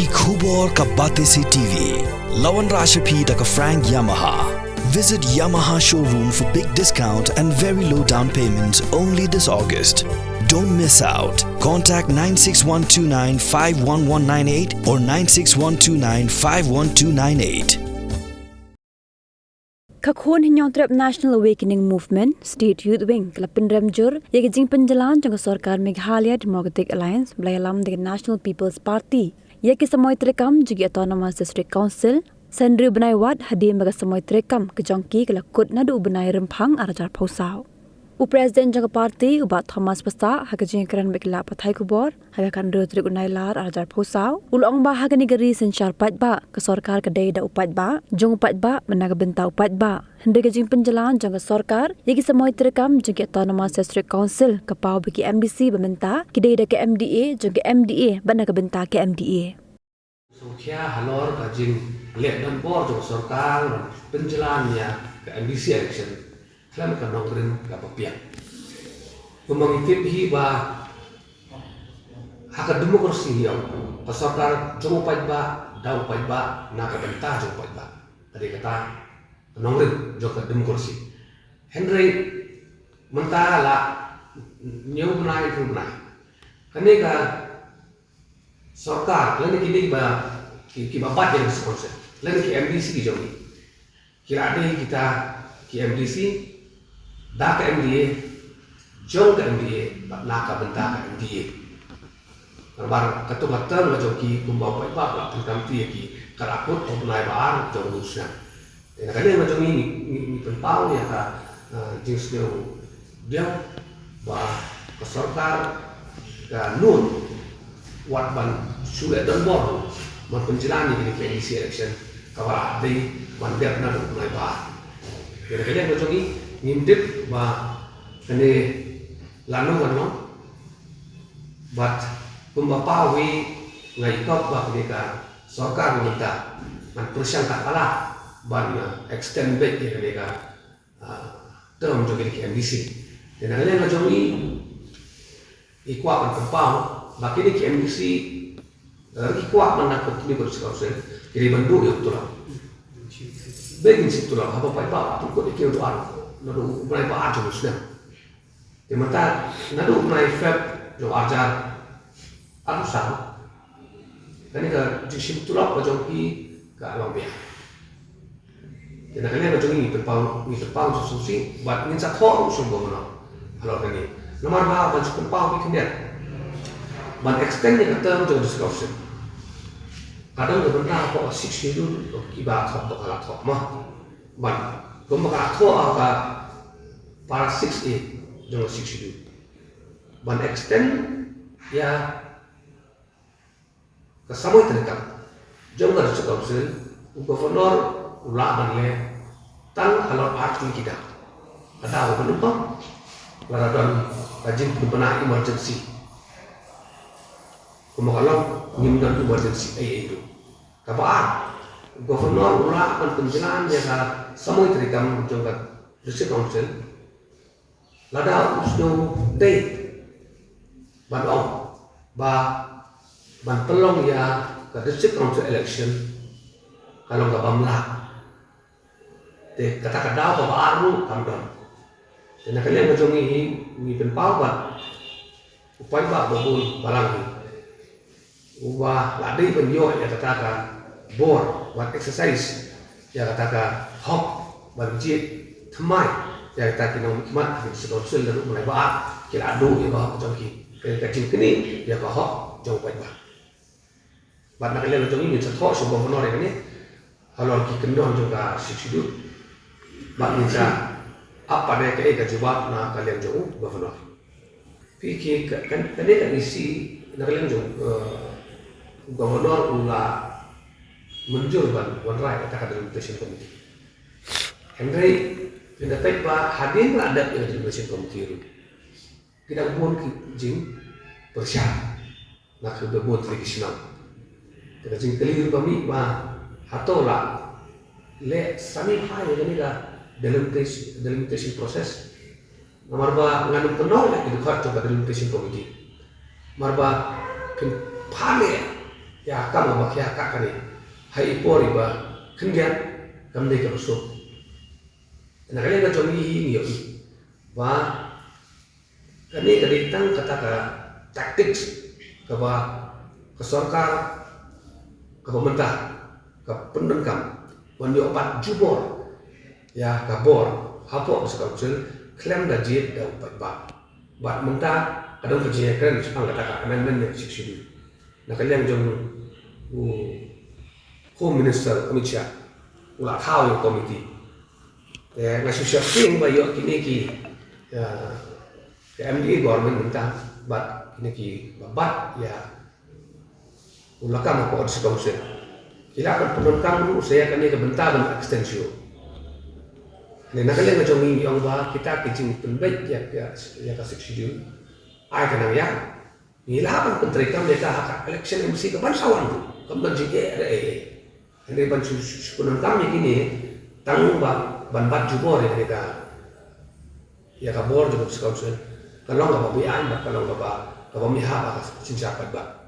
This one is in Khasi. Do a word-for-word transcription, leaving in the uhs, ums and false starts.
Ki khubor ka Batesi T V. La wanrah sha phi da ka Frank Yamaha. Visit Yamaha showroom for big discount and very low down payments only this August. Don't miss out. Contact nine six one two nine five one one nine eight or nine six one two nine five one two nine eight. Ka khun Hynñiewtrep National Awakening Movement, State Youth Wing, ka la pynrem jur ïa ka jingpynjlan jong ka sorkar Meghalaya Democratic Alliance, ba la ïalam da ka National People's Party, ïa ki samoi treikam jong ki Autonomous District Council, san hynriew bnai wad, hadien ba ka samoi treikam ka jong ki ka la kut naduh u bnai Rymphang ar hajar arphew saw. U President jong ka party, u Bah Thomas Passah, ha ka jingïakren bad ki lad pathai khubor ha ka khathynriew tarik u Nailar ar hajar arphew saw, u la ong ba ha kane ka ri synshar paidbah, ka sorkar ka dei da u paidbah, jong u paidbah, bad na ka bynta u paidbah. Hynrei ka jingpynjlan jong ka sorkar ïa ki samoi treikam jong ki Autonomous District Council ka paw ba ki M D C ba mynta ki dei da ka M D A, jong ka M D A, bad na ka bynta ka M D A. Sngewkhia halor ka jingleh donbor jong ka sorkar ban pynjlan ïa ka M D C election khlem ka nongrim kaba biang. Kumba ngi tip hi ba ha ka democracy hi ong, ka sorkar jong u paidbah, da u paidbah, na ka bynta jong u paidbah. Ka dei kata ka nongrim jong ka democracy. Hynrei mynta la hynñiew bnai, hynriew bnai, kane ka sorkar, lane kine ba ki, kiba bat ïa ka District Council, lane ki M D C ki jong ngi, ki la dei kita ki M D C da ka M D A, jong ka M D A, bad na ka bynta ka M D A. Namar katto ka term ka jong ki, kumba u paidbah la pynkamti ïa ki, ka la kut ha u bnai ba ar jong une u snem. Te na ka liang ka jong ngi, ngi, ngi pynpaw ïa ka, eh, jingsngewdiaw ba ka sorkar ka nud wat ban shu leh donbor ban pynjlan ïa kine ki M D C election, kaba la dei ban dep naduh u bnai ba ar. Te na ka liang ka jong ngi, ngim tip ba kane lano lano, bad kumba paw hi, nga i kop ba kane ka sorkar mynta ngan pyrshang katba lah ban, eh, extend beit ïa kane ka, ah, term jong kine ki M D C. Te na ka liang ka jong ngi, i kwah ban pynpaw ba kine ki M D C, eh, i kwah ban nang continue bad District Council, ki dei ban buh ïa u tulop. Bad ngin sngewthuh haba paidbah la pynkut ïa ki naduh ar, naduh u bnai ba ar jong u snem. Te mynta naduh u bnai Feb jong ar hajar arphew saw, kane ka jingshim tulop ka jong ki ka long biang. Te na ka liang ka jong ngi, ngi pynpaw, ngi pynpaw jingsngewsih bad ngin sa thoh ruh sha u Governor halor kane. Namar ba ban shu pynpaw ki khyndiat ban extend ïa ka term jong ka District Council, ka don ka bynta hapoh ka Sixth Schedule, kiba thoh to ka la thoh ma. Ban, kumba ka la thoh ha ka para six A jong ka Sixth Schedule, ban extend ïa ka samoi treikam jong ka District Council, u Governor u lah ban leh tang halor ar tylli ki daw. Ka daw kaba nyngkong, lada don ka jingpynbna emergency. Kumba ka long, ngim don emergency ei ei ruh. Kaba ar, u Governor u lah ban pynjlan ïa ka samoi treikam jong ka District Council lada u sngew dei ban ong ba ban pynlong ïa ka District Council election ka long kaba ym lah. Te kata ka daw kaba ar ruh kam don. Te na ka liang ka jong ngi hi, ngi pynpaw ba u paidbah ba bun balang hi, uba la dei ban ïoh ïa kata ka bor ban exercise ïa kata ka hok ban jied thymmai ïa kita ki nongmihkhmat ha ki District Council naduh u bnai ba ar, ki la duh ïa ka hok jong ki. Ka, ka jingkynnoh ïa ka hok jong u paidbah. Bad na ka liang jong ngi, ngin sa thoh sha u Governor ïa kane halor ki kyndon jong ka Sixth Schedule. Bad ngin sa ap pat ïa kaei ka jubab na ka liang jong u Governor. Phi ki ka, kan, kane ka issue na ka liang jong, eh, u Governor u la mynjur ban wanrah ïa kata ka Delimitation Committee. Hynrei phin da peit ba hadien ba la dep ïa ka Delimitation Committee ruh, ki dang bun ki jingpyrshah na ka bun tylli ki shnong. Te ka jingkylli ruh ka mih ba hato la leh sani bha ïa kane ka delimitation, delimitation process. Namar ba ngan ym kynnoh ïa ki dkhot jong ka Delimitation Committee. Namar ba phin pha leh ïa ka kam kaba khia ka kane ha i por iba khyndiat kam dei kaba suk. Na ka liang ka jong ngi hi ngi ïohi ba kane ka dei tang kata ka tactics kaba ka sorkar kaba mynta ka pyndonkam ban ïoh bat jubor ïa ka bor hapoh District Council khlem da jied da u paidbah. Bad mynta ka don ka jingkren shaphang kata ka amendment ïa ka Sixth Schedule. Na ka liang jong u Home Minister Amit Shah u la thaw ïa u committee. Te nga shu sheptieng ba ïoh kine ki, ïa, ka M D A government mynta bad kine ki ba bat ïa u lakam hapoh District Council. Ki lah ban pyndonkam ruh sa ïa kane ka bynta ban extend shuh. Ne na ka liang ka jong ngi ngi ong ba kita ki jingpynbeit ïa, ïa, ïa ka Sixth Schedule ai ka nang ïa ngi lah ban pyntreikam ïa ka ha ka election M C ka ban sa wan ruh. Kam don jingeh re eh. Hynrei ban shu, shu, shu pyndonkam ïa kine tang ba ban bat jubor ïa kane ka, ïa ka bor jong ka District Council ka long kaba beaiñ bad ka long kaba, kaba mih ha ka synshar paidbah.